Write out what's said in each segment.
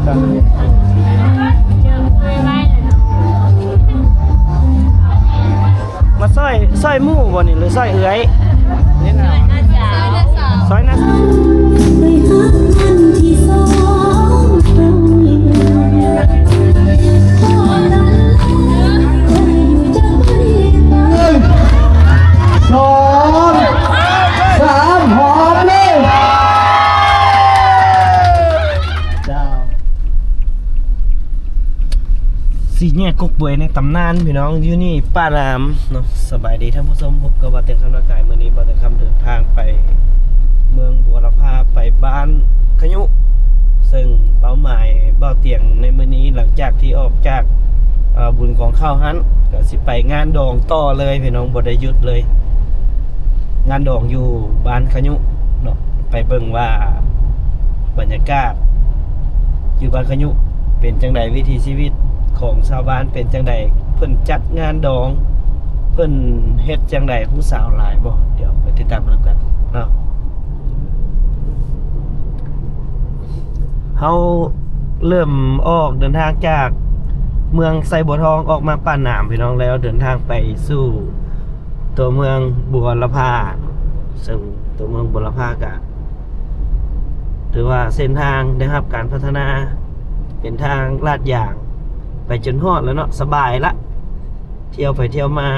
ມາຊ່ອຍ ຊ່ອຍໝູ່ບໍ່ນີ້ ຫຼືຊ່ອຍເອື້ອຍ? ຊ່ອຍນ້າສາວ. ໜຶ່ງ ສອງ ສາມ ພ້ອມເລີຍ. ເຈົ້າ ສີ່ແຍກກົກບວຍໃນຕຳນານ ພີ່ນ້ອງ ຢູ່ນີ້ປ່າໜາມເນາະ. ສະບາຍດີທ່ານຜູ້ຊົມ, ພົບກັບບ່າວແຕງຄຳ ນາກາຍ. ມື້ນີ້ບ່າວແຕງຄຳເດີນທາງໄປເມືອງບົວລະພາ ໄປບ້ານຂະຍຸ, ເຊິ່ງເປົ້າໝາຍບ່າວແຕງໃນມື້ນີ້ ຫຼັງຈາກທີ່ອອກຈາກ ເອີ ບຸນກອງເຂົ້າຫັ້ນ ກໍຊິໄປງານດອງຕໍ່ເລີຍ ພີ່ນ້ອງ, ບໍ່ໄດ້ຢຸດເລີຍ. ງານດອງຢູ່ບ້ານຂະຍຸເນາະ, ໄປເບິ່ງວ່າບັນຍາກາດຢູ່ບ້ານຂະຍຸເປັນຈັ່ງໃດ, ວິຖີຊີວິດຂອງຊາວບ້ານເປັນຈັ່ງໃດ, ເພິ່ນຈັດງານດອງ ເພິ່ນເຮັດຈັ່ງໃດ, ຜູ້ສາວຫຼາຍບໍ່? ດຽວໄປຕິດຕາມນຳກັນເນາະ. ເຮົາເລີ່ມອອກເດີນທາງຈາກເມືອງໄຊບົວທອງ ອອກມາປ່າໜາມ ພີ່ນ້ອງ, ແລ້ວເດີນທາງໄປສູ່ຕົວເມືອງບົວລະພາ, ເຊິ່ງຕົວເມືອງບົວລະພາກະຖືວ່າເສັ້ນທາງໄດ້ຮັບການພັດທະນາ ເປັນທາງລາດຢາງໄປຈົນຮອດແລ້ວເນາະ, ສະບາຍລະ. ທ່ຽວໄປທ່ຽວມາ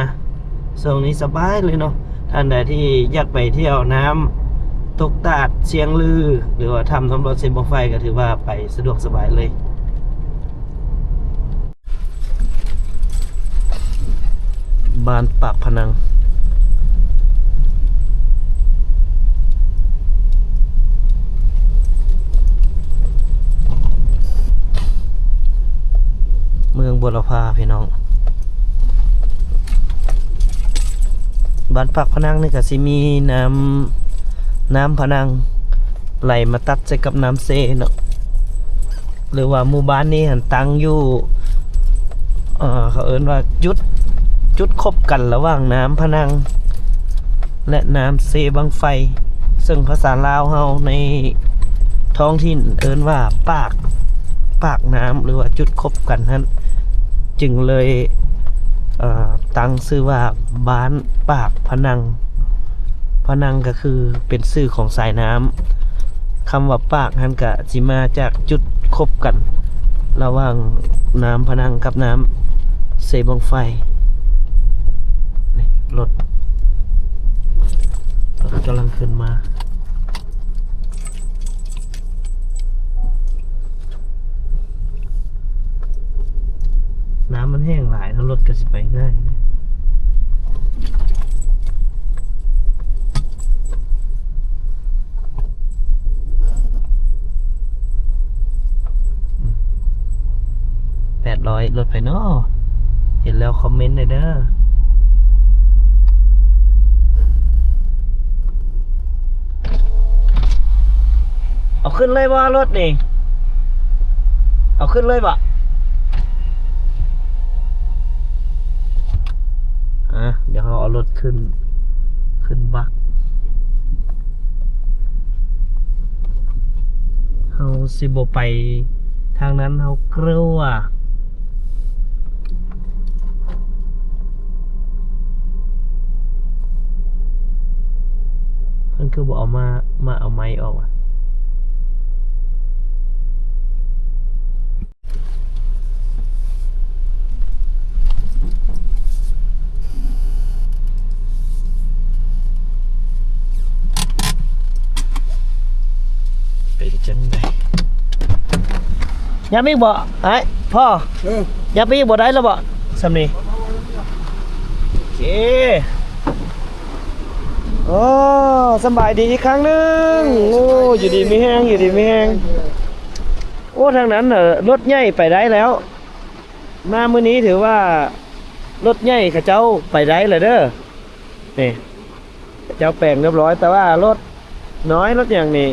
ຊ່ວງນີ້ສະບາຍເລີຍເນາະ. ທ່ານໃດທີ່ຢາກໄປທ່ຽວນ້ຳຕົກຕາດຊຽງລື ຫຼືວ່າຖ້ຳສຳຫຼວດເຊບັ້ງໄຟ ກໍຖືວ່າໄປສະດວກສະບາຍເລີຍ. ບ້ານປາກພະນັງ ເມືອງບົວລະພາ ພີ່ນ້ອງ. ບ້ານປາກພະນັງນີ້ກໍຊິມີນ້ຳ ນ້ຳພະນັງໄຫຼມາຕັດໃສ່ກັບນ້ຳເຊເນາະ. ຫຼືວ່າໝູ່ບ້ານນີ້ຫັ້ນຕັ້ງຢູ່ ເອີ ເຂົາເອີ້ນວ່າຈຸດ ຈຸດຄົບກັນລະຫວ່າງນ້ຳພະນັງ ແລະ ນ້ຳເຊບັ້ງໄຟ, ເຊິ່ງພາສາລາວເຮົາໃນທ້ອງຖິ່ນເອີ້ນວ່າປາກ ປາກນ້ຳ ຫຼືວ່າຈຸດຄົບກັນຫັ້ນ, ຈຶ່ງເລີຍ ເອີ ຕັ້ງຊື່ວ່າບ້ານປາກພະນັງ. ພະນັງກໍຄືເປັນຊື່ຂອງສາຍນ້ຳ. ຄຳວ່າປາກຫັ້ນກະຊິມາຈາກຈຸດຄົບກັນລະຫວ່າງນ້ຳພະນັງກັບນ້ຳເຊບັ້ງໄຟ. ນີ້ລົດ ລົດກຳລັງຂຶ້ນມາ. ນ້ຳມັນແຫ້ງຫຼາຍເນາະ, ລົດກໍຊິໄປງ່າຍ. ແປດຮ້ອຍ ລົດໃຜເນາະ? ເຫັນແລ້ວຄອມເມັນແດ່ເດີ. ເອົາຂຶ້ນເລີຍບໍ່ລົດນີ້? ເອົາຂຶ້ນເລີຍບໍ່? ອ່າ ດຽວເຮົາເອົາລົດຂຶ້ນ ຂຶ້ນບັກ. ເຮົາຊິບໍ່ໄປທາງນັ້ນ, ເຮົາກົວ. ເພິ່ນຄືບໍ່ເອົາມາ ມາເອົາໄມ້ອອກວະ? ເປັນຈັ່ງໃດ? ຍັບອີກບໍ່ອ້າຍ? ພໍ? ເອີ ຍັບອີກບໍ່? ໄດ້ແລ້ວບໍ່ ສ່ຳນີ້? ໂອເຄ. ໂອ້ ສະບາຍດີອີກຄັ້ງໜຶ່ງ. ໂອ້ ຢູ່ດີມີແຮງ ຢູ່ດີມີແຮງ. ໂອ້ ທາງນັ້ນ ເອີ ລົດໃຫຍ່ໄປໄດ້ແລ້ວ. ມາມື້ນີ້ຖືວ່າລົດໃຫຍ່ເຂົາເຈົ້າໄປໄດ້ແລ້ວເດີ. ນີ້ ເຂົາເຈົ້າແປງຮຽບຮ້ອຍ, ແຕ່ວ່າລົດນ້ອຍ ລົດຫຍັງນີ້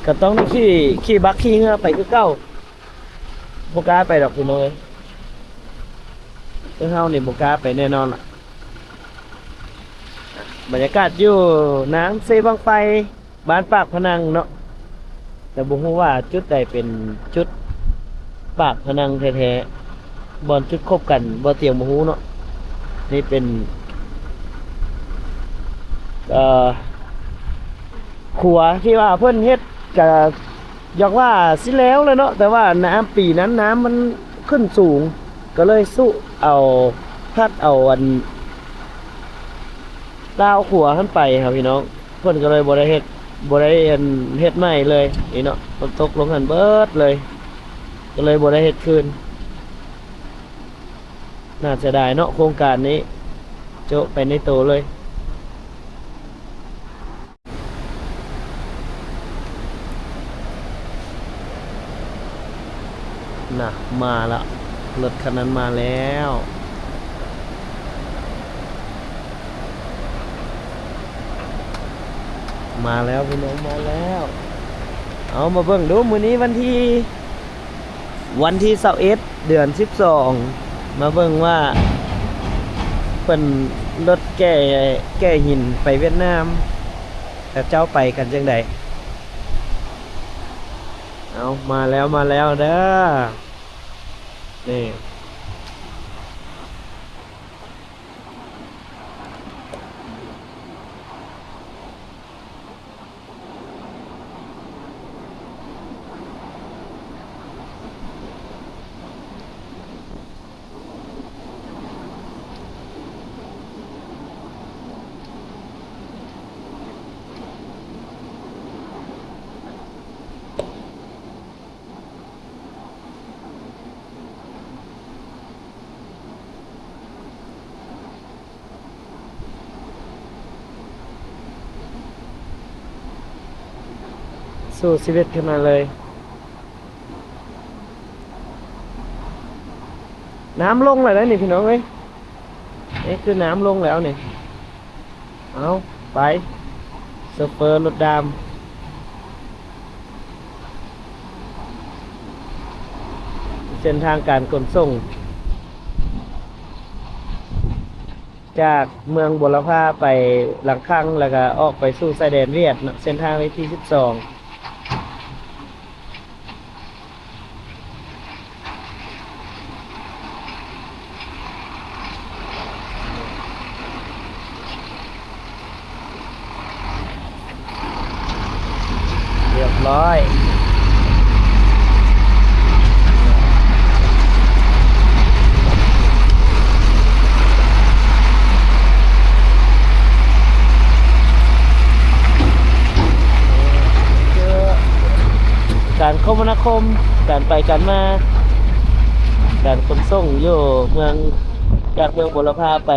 ກໍຕ້ອງໄດ້ຂີ່ ຂີ່ບັກຂີ່ເຮືອໄປຄືເກົ່າ. ບໍ່ກ້າໄປດອກພີ່ນ້ອງເອີຍ, ຄືເຮົານີ້ບໍ່ກ້າໄປແນ່ນອນລະ. ບັນຍາກາດຢູ່ນ້ຳເຊບັ້ງໄຟ ບ້ານປາກພະນັງເນາະ, ແຕ່ບໍ່ຮູ້ວ່າຈຸດໃດເປັນຈຸດ ປາກພະນັງແທ້ໆ ບ່ອນຈຸດພົບກັນ ບໍ່ຕຽງບໍ່ຮູ້ເນາະ. ນີ້ເປັນ ເອີ ຂົວທີ່ວ່າເພິ່ນເຮັດ ກະຢາກວ່າຊິແລ້ວແລ້ວເນາະ, ແຕ່ວ່ານ້ຳປີນັ້ນນ້ຳມັນຂຶ້ນສູງ ກໍເລີຍຊຸເອົາ ພັດເອົາອັນ ລາວຂົວຫັ້ນໄປຫັ້ນພີ່ນ້ອງ, ເພິ່ນກໍເລີຍບໍ່ໄດ້ເຮັດ ບໍ່ໄດ້ອັນເຮັດໃໝ່ເລີຍນີ້ເນາະ. ມັນຕົກລົງຫັ້ນເບິດເລີຍ ກໍເລີຍບໍ່ໄດ້ເຮັດຄືນ. ໜ້າເສຍດາຍເນາະ ໂຄງການນີ້ໂຈະໄປໃນໂຕເລີຍ. ນະ ມາລະ ລົດຄັນນັ້ນມາແລ້ວ ມາແລ້ວພີ່ນ້ອງ ມາແລ້ວ. ເອົາ ມາເບິ່ງດູ ມື້ນີ້ວັນທີ ວັນທີຊາວເອັດ ເດືອນສິບສອງ ມາເບິ່ງວ່າເພິ່ນລົດແກ່ ແກ່ຫີນໄປຫວຽດນາມ ເຂົາເຈົ້າໄປກັນຈັ່ງໃດ. ເອົາ ມາແລ້ວ ມາແລ້ວເດີ ນີ້. ສູ້ຊີວິດຂຶ້ນມາເລີຍ. ນ້ຳລົງແລ້ວເດ້ນີ້ພີ່ນ້ອງເອີຍ, ນີ້ຄືນ້ຳລົງແລ້ວນີ້. ເອົາ ໄປ ໂຊເຟີລົດດາມ ເສັ້ນທາງການຂົນສົ່ງ ຈາກເມືອງບົວລະພາໄປຫຼັງຄັງ ແລ້ວກະອອກໄປສູ່ຊາຍແດນຫວຽດເນາະ, ເສັ້ນທາງເລກທີສິບສອງ. ຮຽບຮ້ອຍ. ການຄົມມະນາຄົມ ການໄປການມາ ການຂົນສົ່ງຢູ່ເມືອງ ຈາກເມືອງບົວລະພາໄປ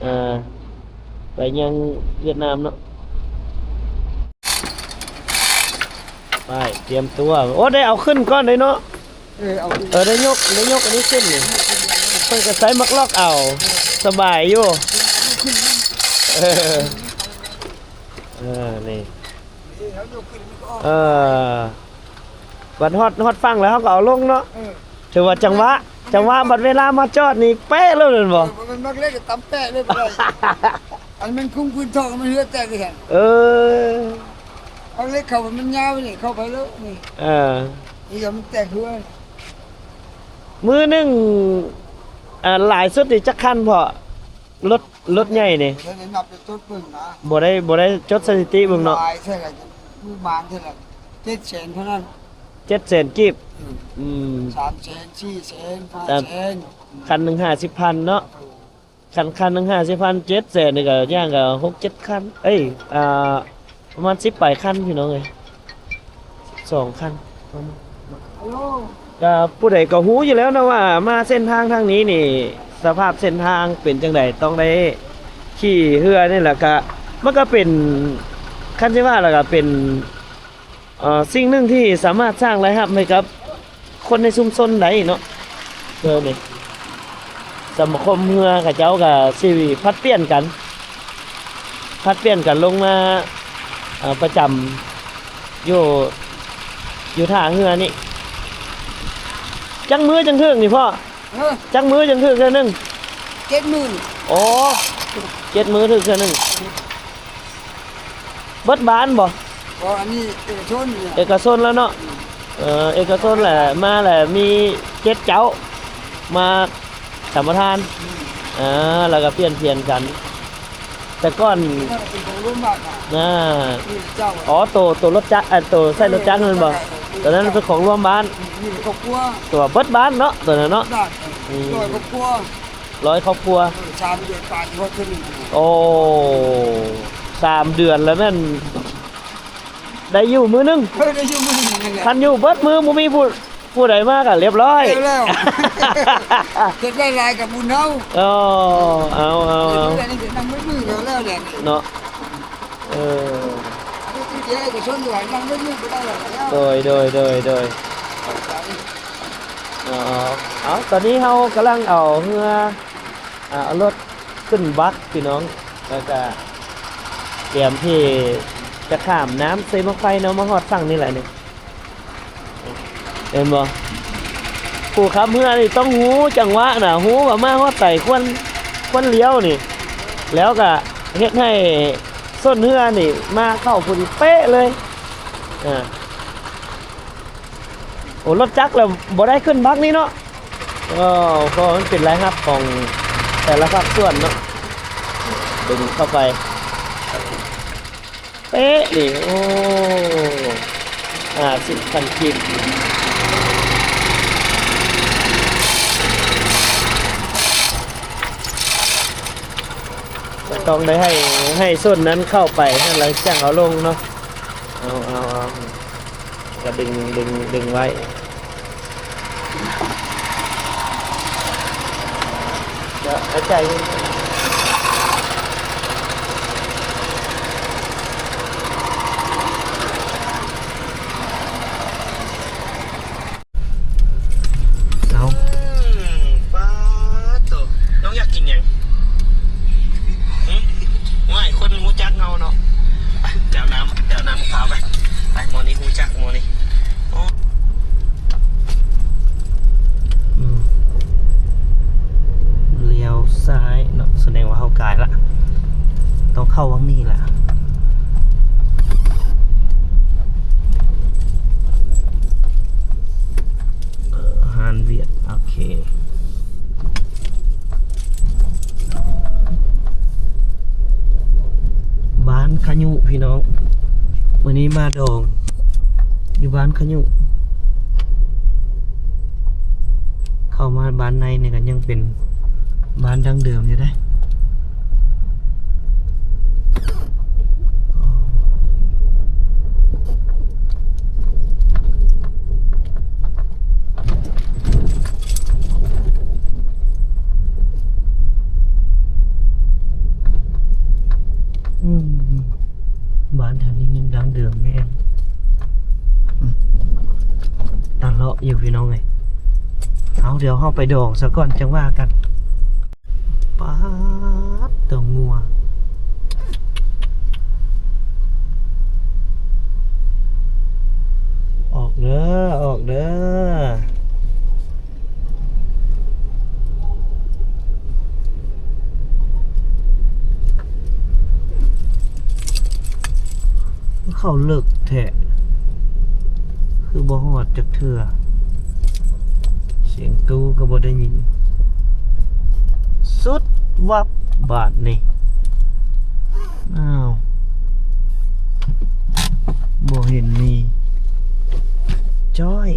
ເອີ ໄປຍັງຫວຽດນາມເນາະ. ໄປ ຕຽມຕົວ. ໂອ້ ໄດ້ເອົາຂຶ້ນກ່ອນເດ້ເນາະ. ເອີ ເອົາຂຶ້ນ. ເອີ ໄດ້ຍົກ ໄດ້ຍົກອັນນີ້ຂຶ້ນນີ້. ເພິ່ນກໍໃຊ້ໝາກລັອກເອົາ ສະບາຍຢູ່. ເອີ ເອີ ນີ້ ເອີ ບັດຮອດ ຮອດຝັ່ງແລ້ວເຮົາກໍເອົາລົງເນາະ. ເອີ ຖືວ່າຈັງຫວະ ຈັງຫວະ ບັດເວລາມາຈອດນີ້ເປະເລີຍແມ່ນບໍ່? ເອີ ບໍ່ແມ່ນໝາກເຫຼັກກໍຕຳແປະເລີຍບໍ່ໄດ້. ອັນແມ່ນຄຸ້ມຄືນທອງ ມັນເຫື່ອແຕກຄືກັນ. ເອີ ໝາກເຫຼັກເຂົາມັນຍາວນີ້ ເຂົ້າໄປແລ້ວນີ້. ເອີ ນີ້ກໍມັນແຕກເຫື່ອ. ມື້ໜຶ່ງ ອ່າ ຫຼາຍສຸດນີ້ຈັກຄັນພໍ? ລົດ ລົດໃຫຍ່ນີ້ ບໍ່ໄດ້ນັບໄປຈົດເບິ່ງນະ. ບໍ່ໄດ້ ບໍ່ໄດ້ຈົດສະຖິຕິເບິ່ງເນາະ. ຫຼາຍເທົ່າໃດ ມື້ວານເທົ່າໃດ ເຈັດແສນເທົ່ານັ້ນ. ເຈັດແສນກີບ. ອືມ ອືມ ສາມແສນ ສີ່ແສນ ຫ້າແສນ. ຄັນໜຶ່ງຫ້າສິບພັນເນາະ. ເອີ ຄັນ ຄັນໜຶ່ງຫ້າສິບພັນ ເຈັດແສນນີ້ກໍຢ່າງກໍຫົກເຈັດຄັນ ເອີຍ ອ່າ ປະມານສິບປາຍຄັນພີ່ນ້ອງເອີຍ ສິບສອງຄັນ. ກໍຜູ້ໃດກໍຮູ້ຢູ່ແລ້ວເນາະວ່າມາເສັ້ນທາງທາງນີ້ນີ້ ສະພາບເສັ້ນທາງເປັນຈັ່ງໃດ ຕ້ອງໄດ້ຂີ່ເຮືອນີ້ແຫຼະ. ກະ ມັນກໍເປັນ ຄັນຊິວ່າແລ້ວກໍເປັນ ເອີ ສິ່ງໜຶ່ງທີ່ສາມາດສ້າງລາຍຮັບໃຫ້ກັບຄົນໃນຊຸມຊົນໄດ້ເນາະ. ເອີ ນີ້ ສະມາຄົມເຮືອເຂົາເຈົ້າກໍຊິຜັດປ່ຽນກັນ ຜັດປ່ຽນກັນລົງມາ ເອີ ປະຈຳຢູ່ ຢູ່ທ່າເຮືອນີ້. ຈັກມື້ຈັ່ງຖືກນີ້ພໍ່? ເອີ ຈັກມື້ຈັ່ງຖືກເທື່ອໜຶ່ງ? ເຈັດມື້. ໂອ້ ເຈັດມື້ຖືກເທື່ອໜຶ່ງ. ເບິດບ້ານບໍ່? ບໍ່ ອັນນີ້ເອກະຊົນນີ້. ເອກະຊົນແລ້ວເນາະ. ອືມ ເອີ ເອກະຊົນແຫຼະ ມາແຫຼະ ມີເຈັດເຈົ້າ ມາສຳປະທານ ອືມ ເອີ ແລ້ວກໍປ່ຽນປ່ຽນກັນ ແຕ່ກ່ອນ ນັ້ນເປັນຂອງລວມບ້ານນະ ອ່າ ມີເຈົ້າ ອໍ ໂຕ ໂຕລົດຈັກ ອັນ ໂຕໃຊ້ລົດຈັກນັ້ນແມ່ນບໍ່? ເອີ ໂຕນັ້ນເປັນຂອງລວມບ້ານ ມີຄອບຄົວ ຕົວເບິດບ້ານເນາະ ໂຕນັ້ນເນາະ ອືມ ຮ້ອຍຄອບຄົວ ຮ້ອຍຄອບຄົວ ເອີ ສາມເດືອນປາຍ ໂອ້ ສາມເດືອນແລ້ວແມ່ນ ໄດ້ຢູ່ມື້ໜຶ່ງ ເອີ ໄດ້ຢູ່ມື້ໜຶ່ງນັ້ນແຫຼະ ຄັນຢູ່ເບິດມື້ບໍ່ມີຜູ້ ຜູ້ໃດມາກໍລຽບຮ້ອຍ ແລ້ວ ເຮັດໄດ້ຫຼາຍກັບບຸນເຮົາ ອໍ ເອົາ ເອົາ ເຮັດໄດ້ນີ້ກໍນັ່ງເບິດມື້ກໍແລ້ວແຫຼະເນາະ ເອີ ເຮັດເອກະຊົນຢູ່ຫັ້ນນັ່ງເບິດມື້ກໍໄດ້ແລ້ວ ໂດຍ ໂດຍ ໂດຍ ໂດຍ ອໍ ເອົາ ຕອນນີ້ເຮົາກຳລັງເອົາເຮືອ ອ່າ ເອົາລົດຂຶ້ນບັກພີ່ນ້ອງ ແລ້ວກະຕຽມທີ່ຈະຂ້າມນ້ຳເຊບັ້ງໄຟເນາະ ມາຮອດຝັ່ງນີ້ແຫຼະນີ້ ເຫັນບໍ່? ຜູ້ຂັບເຮືອນີ້ຕ້ອງຮູ້ຈັງຫວະນະ ຮູ້ວ່າມາຮອດໃສ ຄວນ ຄວນລ້ຽວນີ້ ແລ້ວກະເຮັດໃຫ້ສົ້ນເຮືອນີ້ມາເຂົ້າພໍດີເປະເລີຍ ອ່າ ໂອ້ ລົດຈັກແລ້ວບໍ່ໄດ້ຂຶ້ນບັກນີ້ເນາະ ເອີ ເພາະມັນເປັນລາຍຮັບຂອງແຕ່ລະພາກສ່ວນເນາະ ດຶງເຂົ້າໄປ ເປະນີ້ ໂອ້ ຫ້າສິບພັນກີບ ກໍຕ້ອງໄດ້ໃຫ້ ໃຫ້ສົ້ນນັ້ນເຂົ້າໄປ ຫັ້ນລະຈັ່ງເອົາລົງເນາະ ເອົາ ເອົາ ເອົາ ກໍດຶງ ດຶງ ດຶງໄວ້ ເນາະ ຫາຍໃຈ ເອົາ ອືມ ປາດໂທ້ ນ້ອງຢາກກິນຫຍັງ? ຫຶ? ໂອ້ຍ ຄົນຮູ້ຈັກເຮົາເນາະ ໄປ ໄປເອົານ້ຳ ໄປເອົານ້ຳມະພ້າວໄປ ໄປ ໝໍນີ້ຮູ້ຈັກ ໝໍນີ້ ໂອ້ ອືມ ລ້ຽວຊ້າຍເນາະ ສະແດງວ່າເຮົາກາຍລະ ຕ້ອງເຂົ້າຫວ່າງນີ້ລະ ເອີ ຮ້ານຫວຽດ ໂອເຄ ບ້ານຂະຫຍຸພີ່ນ້ອງ ມື້ນີ້ມາດອງຢູ່ບ້ານຂະຫຍຸ ເຂົ້າມາບ້ານໃນນີ້ກໍຍັງເປັນບ້ານດັ້ງເດີມຢູ່ເດ້. ອືມ ບ້ານແຖວນີ້ຍັງດັ້ງເດີມແຮງ ອືມ ຕາເລາະຢູ່ພີ່ນ້ອງເອີຍ. ເອົາ ດຽວເຮົາໄປດອງຊະກ່ອນ ຈັ່ງວ່າກັນ. ປາດ ຕົວງົວ ອອກເດີ ອອກເດີ. ເຂົ້າເລິກແທ້ ຄືບໍ່ຮອດຈັກເທື່ອ ສຽງຕູ້ກໍບໍ່ໄດ້ຍິນ ສຸດວັບບາດນີ້. ອ້າວ ບໍ່ເຫັນມີ ຈ້ອຍ.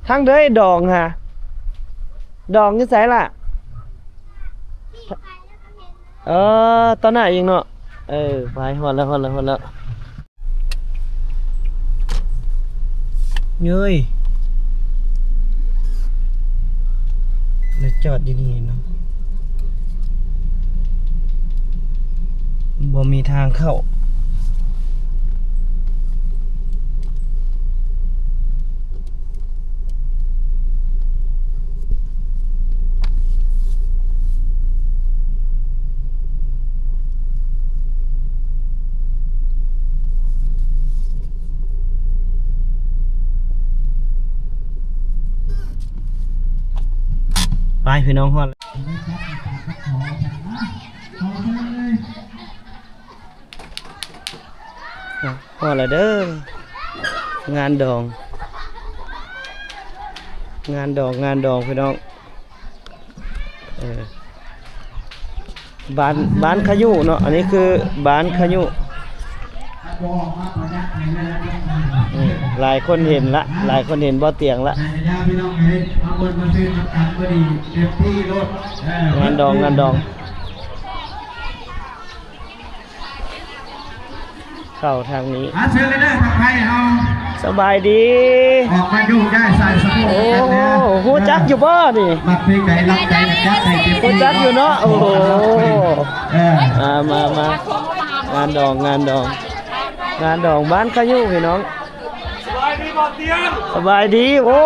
ທາງໃດດອງຫາ ດອງຢູ່ໃສລະ? ເອີ ຕໍ່ໜ້າອີກເນາະ. ເອີ ໄປ ຮອດແລ້ວ ຮອດແລ້ວ ຮອດແລ້ວ. ເອີຍ ແລ້ວຈອດຢູ່ນີ້ເນາະ ບໍ່ມີທາງເຂົ້າ. ໄປພີ່ນ້ອງ ຮອດແລ້ວ. ຮອດແລ້ວເດີ ງານດອງ ງານດອງ ງານດອງພີ່ນ້ອງ. ເອີ ບ້ານ ບ້ານຂະຍຸເນາະ ອັນນີ້ຄືບ້ານຂະຍຸ. ອືມ ຫຼາຍຄົນເຫັນລະ ຫຼາຍຄົນເຫັນບໍ່ຕຽງລະ. ງານດອງ ງານດອງ. ເຂົ້າທາງນີ້ ອ່າ ເຊີນເລີຍເດີ ທັກທາຍເຮົາ ສະບາຍດີ ອອກມາໂຍກຍ້າຍສາຍສະໂພກ ໂອ້ ກັນເດີ ຮູ້ຈັກຢູ່ບໍ່ນີ້? ມັກເພງໃດລຳໃດຈັດໃຫ້ເຕັມທີ່ ຮູ້ຈັກຢູ່ເນາະ ໂອ້ໂຫ ເອີ ອ່າ ມາ ມາ ງານດອງ ງານດອງ ງານດອງບ້ານຂະຍຸພີ່ນ້ອງ. ສະບາຍດີບໍ່ຕຽງ ສະບາຍດີ ໂອ້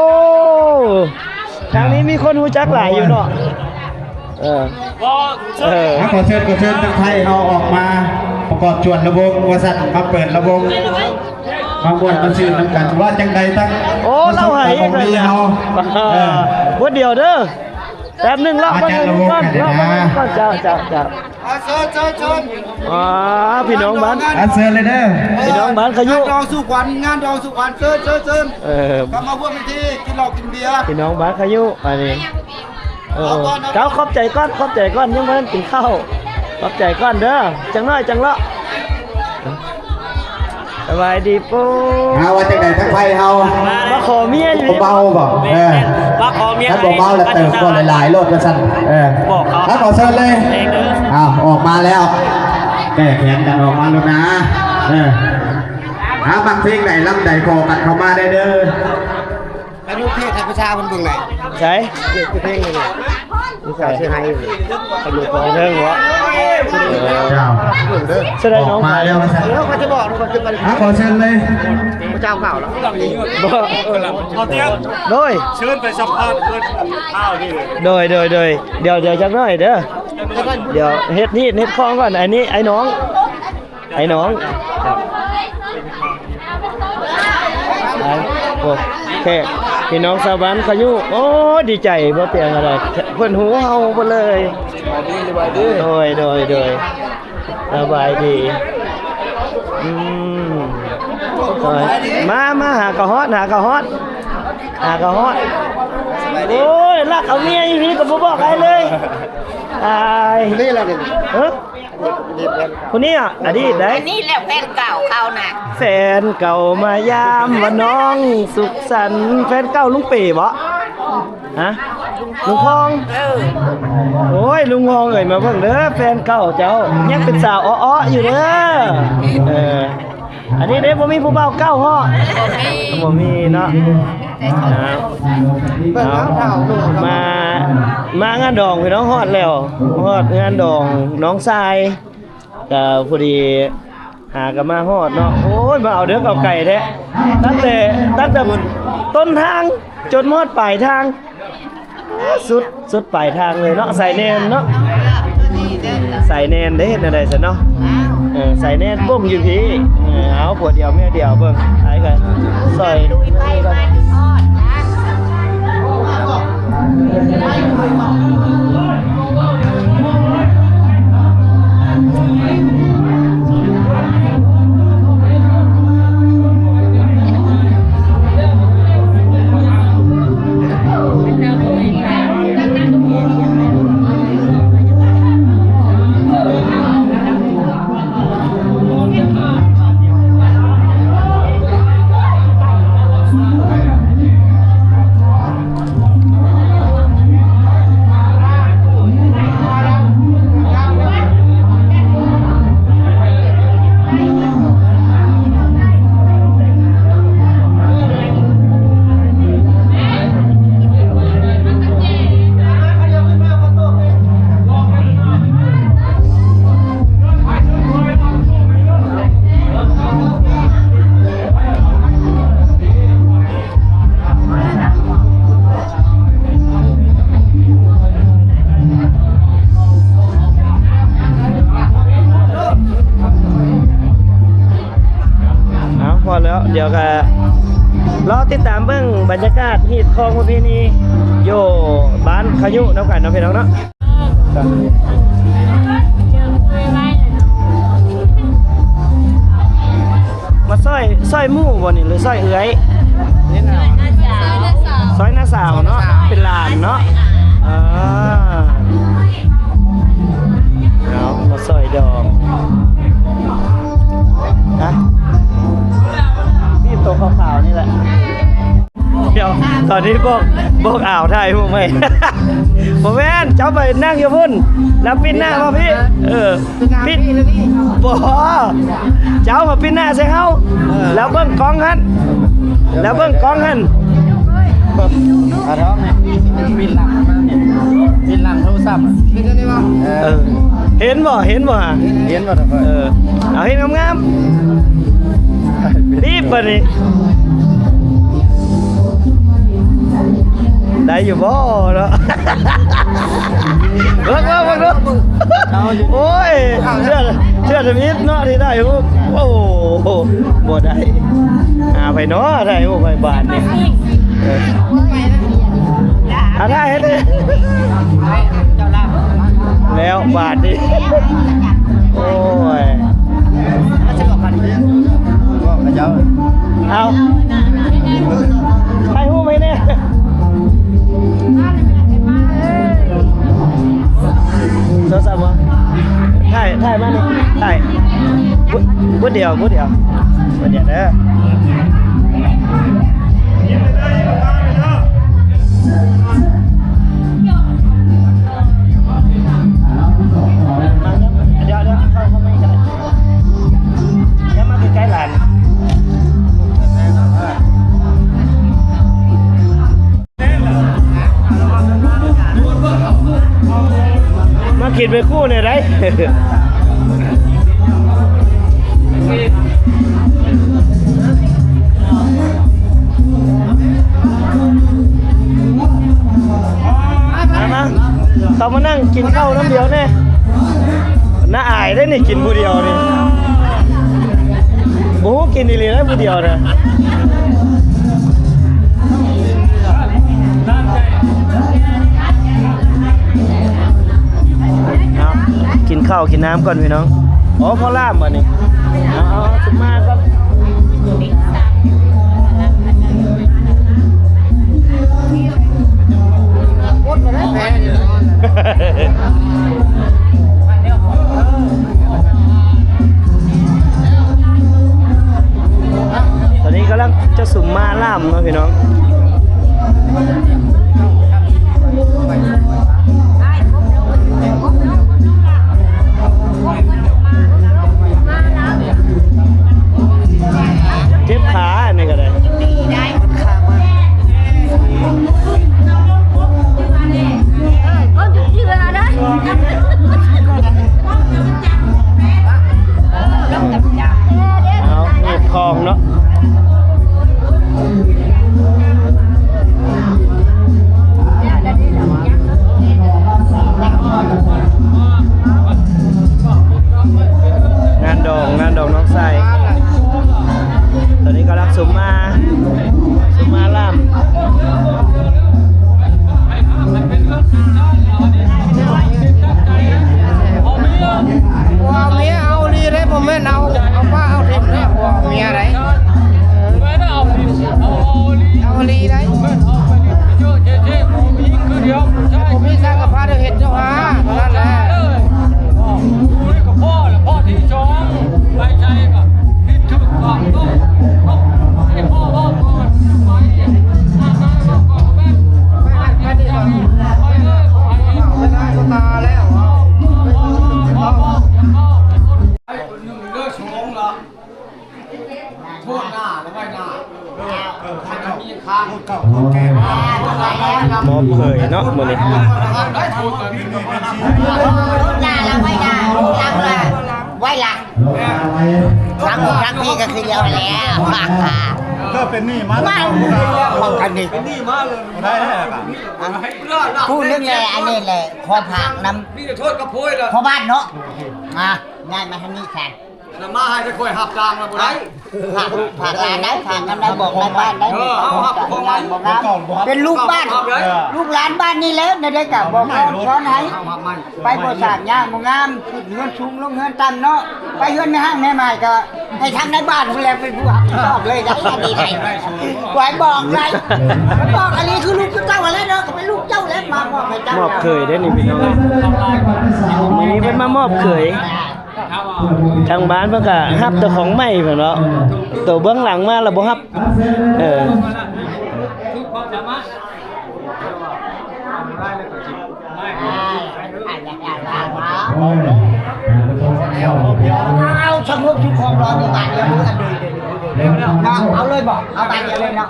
ທາງນີ້ມີຄົນຮູ້ຈັກຫຼາຍຢູ່ເນາະ ເອີ ບໍ່ ເອີ ຂໍເຊີນ ຂໍເຊີນທາງໄທເຮົາອອກມາປະກອບຈວນລະວົງວ່າຊັ້ນ ມາເປີດລະວົງ ມາມ່ວນມາຊື່ນນຳກັນ ວ່າຈັ່ງໃດທັງ ໂອ້ ເລົ່າໃຫ້ ຂອງດີເຮົາ ເອີ ບົດດຽວເດີ ແປັບໜຶ່ງ ລອບເບິ່ງກ່ອນ ລອບເບິ່ງກ່ອນ ເຈົ້າ ເຈົ້າ ເຈົ້າ ອ່າ ເຊີນ ເຊີນ ເຊີນ ອ່າ ພີ່ນ້ອງບ້ານ ອ່າ ເຊີນເລີຍເດີ ພີ່ນ້ອງບ້ານຂະຍຸ ງານດອງສູ່ຂວັນ ງານດອງສູ່ຂວັນ ເຊີນ ເຊີນ ເຊີນ ເອີ ເຂົ້າມາຮ່ວມພິທີ ກິນເຫຼົ້າກິນເບຍ ພີ່ນ້ອງບ້ານຂະຍຸ ອັນນີ້ ເອີ ເຈົ້າ ຂອບໃຈກ່ອນ ຂອບໃຈກ່ອນ ຍັງບໍ່ທັນກິນເຂົ້າ ຂອບໃຈກ່ອນເດີ ຈັກໜ້ອຍຈັ່ງເລາະ. ສະບາຍດີປູ່ ເອົາ ວ່າຈັ່ງໃດທາງໄທເຮົາ ມາຂໍເມຍຢູ່ ບໍ່ເມົາບໍ່? ເອີ ມາຂໍເມຍ ຄັນບໍ່ເມົາລະເຕີມກ່ອນຫຼາຍໆໂລດວ່າຊັ້ນ ເອີ ບອກເຂົາ ມາຂໍເຊີນເລີຍ ເອົາ ອອກມາແລ້ວ ແກ້ແຄ້ນກັນ ອອກມາໂລດນາ ເອີ ຫາມັກເພງໃດລຳໃດຂໍກັນເຂົ້າມາໄດ້ເດີ. ໄປດູເພຈໃຫ້ຜູ້ສາວເພິ່ນເບິ່ງໄດ້ ໃສ ເພງນີ້ ຜູ້ສາວເຊີນໃຫ້ ໄປດູຂອງເທິງເນາະ ເຈົ້າ ເຊີນໃຫ້ນ້ອງ ອອກມາແລ້ວວ່າຊັ້ນ ເອີ ຂ້ອຍຈະບອກ ຂ້ອຍຈະໄປ ອ່າ ຂໍເຊີນເລີຍ ພະເຈົ້າເກົ່າແລ້ວ ບໍ່ ໂດຍ ເຊີນໄປສຳພາດເພິ່ນ ອ້າວ ນີ້ ໂດຍ ໂດຍ ໂດຍ ດຽວ ດຽວຈັກໜ້ອຍເດີ ດຽວເຮັດຮີດເຮັດຄອງກ່ອນ ອັນນີ້ໄອ້ນ້ອງ ໄອ້ນ້ອງ ໄປ ໂອ້ ແຂກ ພີ່ນ້ອງຊາວບ້ານຂະຍຸ ໂອ້ ດີໃຈບໍ່ຕຽງອະໄລ ເພິ່ນຮູ້ເຮົາເບິດເລີຍ ສະບາຍດີ ສະບາຍດີ ໂດຍ ໂດຍ ໂດຍ ສະບາຍດີ ອືມ ໂດຍ ມາ ມາ ຫາກະຮອດ ຫາກະຮອດ ຫາກະຮອດ ໂອ້ຍ ລັກເອົາເມຍອີ່ຫຼີກະບໍ່ບອກໃຜເລີຍ ອາຍ ນີ້ລະນີ້ ເອີ ຜູ້ນີ້ອະ ອະດີດໃດ໋ ອັນນີ້ແຫຼະແຟນເກົ່າເຂົານະ ແຟນເກົ່າມາຢາມວ່ານ້ອງສຸກສັນ ແຟນເກົ່າລຸງເປບໍ່? ຮະ ລຸງພອງ ເອີ ໂອ້ຍ ລຸງພອງເອີຍ ມາເບິ່ງເດີ ແຟນເກົ່າເຈົ້າ ຍັງເປັນສາວເອາະໆຢູ່ເດີ ເອີ ອັນນີ້ເດ້ ບໍ່ມີຜູ້ບ່າວເກົ່າເນາະ ບໍ່ມີ ບໍ່ມີເນາະ ເບິ່ງເອົາ ເອົາ ເອົາ ມາ ມາງານດອງພີ່ນ້ອງ ຮອດແລ້ວ ຮອດງານດອງນ້ອງຊາຍ ກະພໍດີຫາກະມາຮອດເນາະ ໂອ້ຍ ມາເອົາເດີ ເອົາໄກແທ້ ຕັ້ງແຕ່ ຕັ້ງແຕ່ຕົ້ນທາງຈົນຮອດປາຍທາງ ສຸດ ສຸດປາຍທາງເລີຍເນາະ ສາຍແໜ້ນເນາະ ສາຍແໜ້ນເດ້ ເຮັດແນວໃດຊັ້ນເນາະ ເອີ ສາຍແໜ້ນປົ່ງຢູ່ພີ້ ເອີ ເອົາ ຜົວດຽວເມຍດຽວເບິ່ງ ໄປກັນ ຊ່ອຍ ລຸຍໄປມາຈົນຮອດນະ. ເອົາ ພໍແລ້ວ ດຽວກະລໍຕິດຕາມເບິ່ງບັນຍາກາດຮີດຄອງປະເພນີຢູ່ບ້ານຂະຍຸນຳກັນເນາະ ພີ່ນ້ອງເນາະ. ມາຊ່ອຍ ຊ່ອຍໝູ່ບໍ່ນີ້ ຫຼືຊ່ອຍເອື້ອຍ? ຊ່ອຍນ້າສາວເນາະ ເປັນຫຼານເນາະ. ເອີ ເອົາ ມາຊ່ອຍດອງ ຮະ ມີໂຕຂາວໆນີ້ແຫຼະ. ດຽວ ຕອນນີ້ບອກ ບອກອາວຖ່າຍຮູບໃຫ້. ບໍ່ແມ່ນ ເຈົ້າໄປນັ່ງຢູ່ພຸ້ນ ແລ້ວປິດໜ້າມາພີ້. ເອີ ປິດ ບໍ່ ເຈົ້າມາປິດໜ້າໃສ່ເຮົາ ແລ້ວເບິ່ງກ້ອງຫັ້ນ ແລ້ວເບິ່ງກ້ອງຫັ້ນ. ອາ ທ້ອງ ປິດຫຼັງ ປິດຫຼັງໂທລະສັບ. ເອີ ເຫັນບໍ່ ເຫັນບໍ່? ເຫັນບໍ່? ເອີ ເອົາເຮັດງາມໆ ບີບບາດນີ້. ໄດ້ຢູ່ບໍ່ເນາະ? ເບິ່ງ ເບິ່ງ ເບິ່ງດູ. ໂອ້ຍ ເຊື່ອ ເຊື່ອທຳອິດເນາະທີ່ໄດ້ຮູບ. ໂອ້ ບໍ່ໄດ້ ຫາໃຜເນາະ ໄດ້ຮູບໃຜບາດນີ້. ເອີ ອາ ຖ່າຍໃຫ້ເດ້ ແລ້ວບາດນີ້. ໂອ້ຍ ບອກເຂົາເຈົ້າ ເອົາ ຖ່າຍຮູບໃຫ້ແດ່. ໂທລະສັບບໍ່? ຖ່າຍ ຖ່າຍມານີ້ ຖ່າຍ ບຶດດຽວ ບຶດດຽວ ບຶດດຽວເດີ. ດຽວ ດຽວ ເຂົ້າ ເຂົ້າມາອີກກໍໄດ້ ແລ້ວມາໃກ້ໆຫຼານ. ມາກິນເປັນຄູ່ແດ່ໄດ໋. ມາ ມາ ຕ້ອງມານັ່ງກິນເຂົ້ານຳດຽວແດ່. ໜ້າອາຍເດ້ນີ້ ກິນຜູ້ດຽວນີ້ ບໍ່ຮູ້ກິນອີ່ຫຼີນະ ຜູ້ດຽວນະ. ເອົາ ກິນເຂົ້າກິນນ້ຳກ່ອນພີ່ນ້ອງ. ອໍ ພໍລາມບາດນີ້ ເອົາ ເອົາ ເອົາ ສຸມມາກ່ອນ. ຕອນນີ້ກຳລັງຈະສຸມມາລາມເນາະພີ່ນ້ອງ. ເຈັບຂາອັນນີ້ກໍໄດ້. ເອົາ ເຮັດຂອງເນາະ. ງານດອງ ງານດອງນ້ອງຊາຍ ຕອນນີ້ກຳລັງສຸມມາ ສຸມມາລາມ. ເອົາເມຍ ເອົາເມຍ ເອົາອີ່ຫຼີເດ້ ບໍ່ແມ່ນເອົາ ເອົາປ້າເອົາຖິ້ມເດ້ ບໍ່ເອົາເມຍໃດ. ເອີ ເອົາອີ່ຫຼີ ເອົາ ເອົາອີ່ຫຼີ ເອົາອີ່ຫຼີໃດ. ບໍ່ມີສັງກະພາດເຮັດເຈົ້າຫາ ເທົ່ານັ້ນແຫຼະ. ມອບເຜີຍເນາະມື້ນີ້ ໄວ້ຫຼັງ ທັງໝູ່ທັງພີ່ກໍຄືດຽວຫັ້ນແຫຼະ. ກໍເປັນໜີ້ມາ ເວົ້າກັນນີ້ ເປັນໜີ້ມາເລີຍ ບໍ່ໄດ້ແລ້ວ. ຜູ້ໜຶ່ງແຫຼະ ອັນນີ້ແຫຼະ ຂໍຝາກນຳພໍ່ບ້ານເນາະ ອ່າ ຍ້າຍມາທາງນີ້ແທນ. ນຳມາໃຫ້ໄດ້ ຂ້ອຍຮັບຈ້າງແລ້ວບໍ່ໄດ້ ຝາກລູກຝາກຫຼານໄດ້ ຝາກນຳໄດ້ ບອກນາຍບ້ານໄດ້ ເອີ ເຮົາຮັບຂອງໃໝ່ ເປັນລູກບ້ານ ລູກຫຼານບ້ານນີ້ແຫຼະ ແນວໃດກໍບອກພອນໃຫ້ ໄປບໍ່ສ້າງຍາກບໍ່ງາມ ຂຶ້ນເຮືອນສູງລົງເຮືອນຕ່ຳເນາະ ໄປເຮືອນແມ່ຮ້າງແມ່ໝ້າຍກໍ ໃຫ້ທາງນາຍບ້ານພຸ້ນແຫຼະເປັນຜູ້ຮັບຜິດຊອບເລີຍ ໄດ້ອັນນີ້ໄດ້ ໄວ້ບອກໄດ້ ໄປບອກອັນນີ້ຄືລູກເຈົ້າຫັ້ນແຫຼະເນາະ ກໍເປັນລູກເຈົ້າແຫຼະ ມາມອບໃຫ້ເຈົ້າ ມອບເຂີຍເດ້ນີ້ພີ່ນ້ອງ ມື້ນີ້ເພິ່ນມາມອບເຂີຍ ທາງບ້ານເພິ່ນກໍຮັບແຕ່ຂອງໃໝ່ເພິ່ນເນາະ ໂຕເບື້ອງຫຼັງມາແລ້ວບໍ່ຮັບ ເອີ. ເອົາສະຫງົບສຸກຂອງລອນີ້ບາດດຽວ ເອົາເລີຍບໍ່ ເອົາບາດດຽວເລີຍເນາະ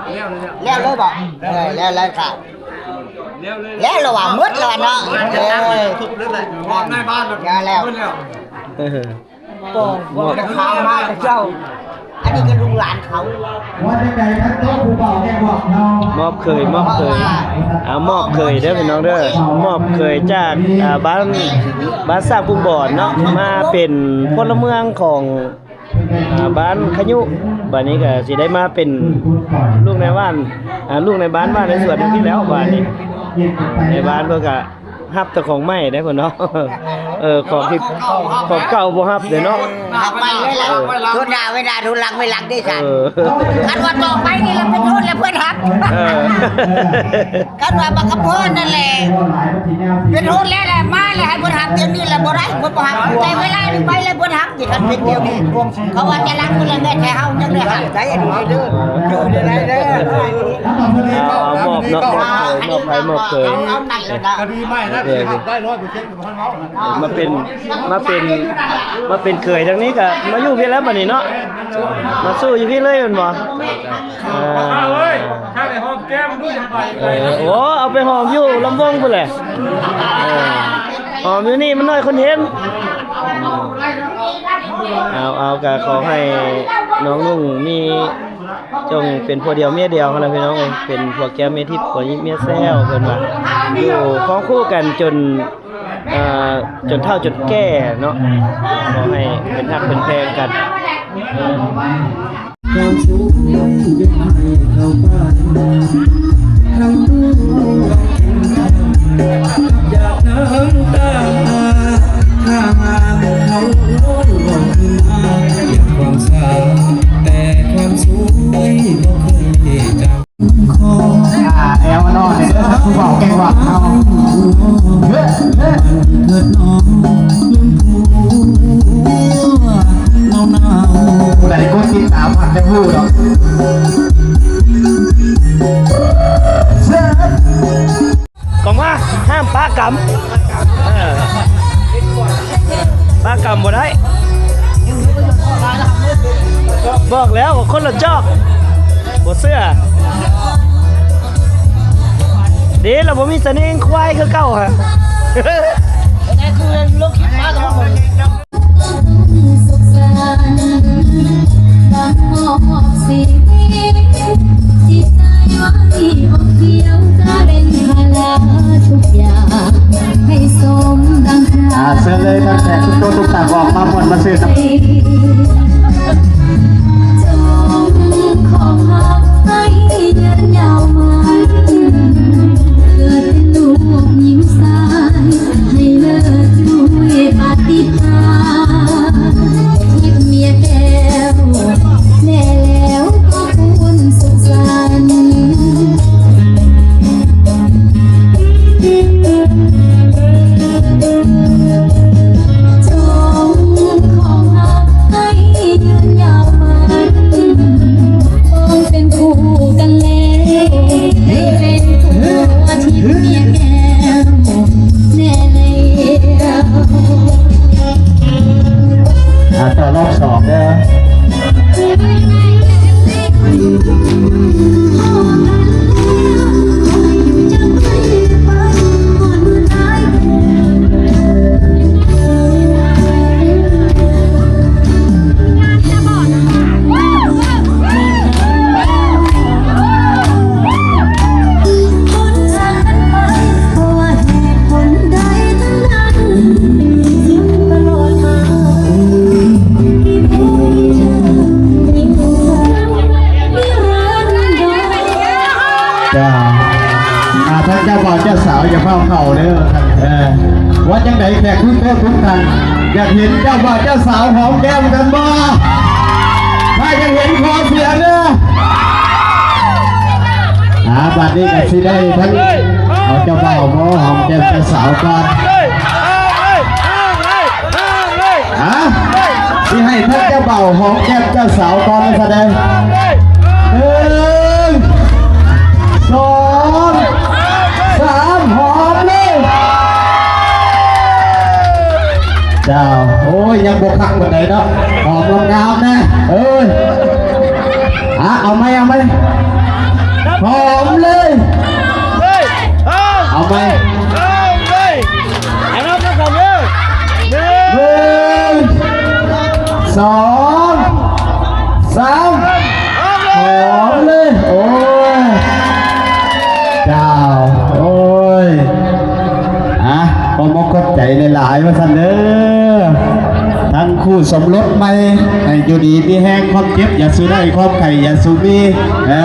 ແລ້ວເລີຍບໍ່ ເອີ ແລ້ວ ແລ້ວ ແລ້ວລະວ່າໝົດລະວ່າເນາະ ເອີ ນາຍບ້ານແລ້ວ ເອີ. ບໍ່ ບໍ່ໄດ້ຂ່າວມາແຕ່ເຈົ້າ ອັນນີ້ກໍລູກຫຼານເຂົາ ວ່າຈັ່ງໃດ ທັງໂຕະຜູ້ເປົ່າແນ່ບອກເນາະ ມອບເຂີຍ ມອບເຂີຍ ເອົາມອບເຂີຍເດີພີ່ນ້ອງເດີ ມອບເຂີຍຈາກ ອ່າ ບ້ານ ບ້ານສາກຜູ້ບອນເນາະ ມາເປັນພົນລະເມືອງຂອງ ອ່າ ບ້ານຂະຍຸ ບາດນີ້ກໍຊິໄດ້ມາເປັນລູກນາຍບ້ານ ອ່າ ລູກນາຍບ້ານບ້ານນາຍສວນນີ້ແລ້ວ ບາດນີ້ນາຍບ້ານເພິ່ນກໍ ຮັບແຕ່ຂອງໃໝ່ເດ້ເພິ່ນເນາະ ເອີ ຂອງທີ່ ຂອງເກົ່າບໍ່ຮັບເດ້ເນາະ ຮັບໃໝ່ເລີຍລະ ເອີ ໂທດໜ້າໄວ້ໜ້າ ໂທດຫຼັງໄວ້ຫຼັງເດ້ຊັ້ນ ເອີ ຄັນວ່າຕໍ່ໄປນີ້ລະເປັນໂທດແລ້ວເພິ່ນຮັບ ເອີ ຄັນວ່າບັກຄຳພອນນັ້ນແຫຼະ ເປັນໂທດແລ້ວແຫຼະ ມາແລ້ວໃຫ້ເພິ່ນຮັບ ດຽວນີ້ລະບໍ່ໄດ້ ເພິ່ນບໍ່ຮັບ ແຕ່ເວລານີ້ໄປແລ້ວເພິ່ນຮັບ ຊິຄັນເປັນດຽວນີ້ ເຂົາວ່າຈະລັກເພິ່ນລະແມ່ນແທ້ເຮົາຍັງໄດ້ຮັບໄດ້ອັນນີ້ເດີ ຢູ່ໃນໃດເດີ ເອົາມອບເນາະ ມອບໃຜມອບເຂີຍ ເອົາ ເອົາໄປແລ້ວນະ ກໍດີໃໝ່ນະ ຊິຮັບໄດ້ຮ້ອຍເປີເຊັນ ມາເປັນ ມາເປັນ ມາເປັນເຂີຍທາງນີ້ກໍມາຢູ່ພີ້ແລ້ວບັດນີ້ເນາະ ມາສູ່ຢູ່ພີ້ເລີຍແມ່ນບໍ່? ເອີ ເອີ ໂອ້ ເອົາໄປຫອມຢູ່ລຳວົງພຸ້ນແຫຼະ ເອີ ຫອມຢູ່ນີ້ມັນນ້ອຍຄົນເຫັນ ເອົາ ເອົາ ກໍຂໍໃຫ້ນ້ອງນຸ່ງມີ ຈົ່ງເປັນຜົວດຽວເມຍດຽວຫັ້ນລະພີ່ນ້ອງເອີຍ ເປັນຜົວແກ້ວເມຍທິບ ຜົວຍິບເມຍແຊວ ເພິ່ນວ່າ ຢູ່ຄອງຄູ່ກັນຈົນ ເອີ ຈົນເຖົ້າຈົນແກ່ເນາະ ຂໍໃຫ້ເປັນຮັກເປັນແພງກັນ. ອ່າ ແອວນອນເດີ ຜູ້ເວົ້າແກ່ງວ່າເຮົາ ເອີ ເອີ ຜູ້ໃດກົດຕິດຕາມ ມັກຈະຮູ້ດອກ. ກອງມາ ຫ້າມປະກຳ ເອີ ປະກຳບໍ່ໄດ້ ບອກແລ້ວຄົນລະຈອກ ບໍ່ເຊື່ອ ດີລະບໍ່ມີສະເໜ່ງຄວາຍຄືເກົ່າຫັ້ນ. ອ່າ ເຊີນເລີຍ ທ່ານແຂກທຸກໂຕະທຸກຕາ ອອກມາມ່ວນມາຊື່ນຳ. ວ່າຈັ່ງໃດແຂກຜູ້ເກີດທຸກທ່ານ ຢາກເຫັນເຈົ້າບ່າວເຈົ້າສາວຫອມແກ້ມກັນບໍ່? ຖ້າຢາກເຫັນຂໍສຽງເດີ. ອ່າ ບາດນີ້ກໍຊິໄດ້ທັງເອົາເຈົ້າບ່າວມາຫອມແກ້ມເຈົ້າສາວກ່ອນ. ຮະ ຊິໃຫ້ທັງເຈົ້າບ່າວຫອມແກ້ມເຈົ້າສາວກ່ອນນະ ສະແດງ. ໜຶ່ງ ສອງ ສາມ ຫອມເລີຍ. ເຈົ້າ ໂອ້ຍ ຍັງບໍ່ຄັກປານໃດເນາະ ຫອມງາມໆນະ. ເອີຍ ອ່ະ ເອົາໃໝ່ ເອົາໃໝ່ ຫອມເລີຍ. ເອົາໃໝ່ ເອົາເລີຍ. ອັນນັ້ນນຳກັນເດີ ໜຶ່ງ ສອງ ສາມ ຫອມເລີຍ. ໂອ້ຍ ເຈົ້າ ໂອ້ຍ ອ່ະ ຂໍຂອບອົກຂອບໃຈຫຼາຍໆ ວ່າຊັ້ນເດີ ທັງຄູ່ສົມລົດໃໝ່ ໃຫ້ຢູ່ດີມີແຮງ ຄວາມເຈັບຢ່າສູ່ໄດ້ ຄວາມໄຂ້ຢ່າສູ່ມີ ເອີ.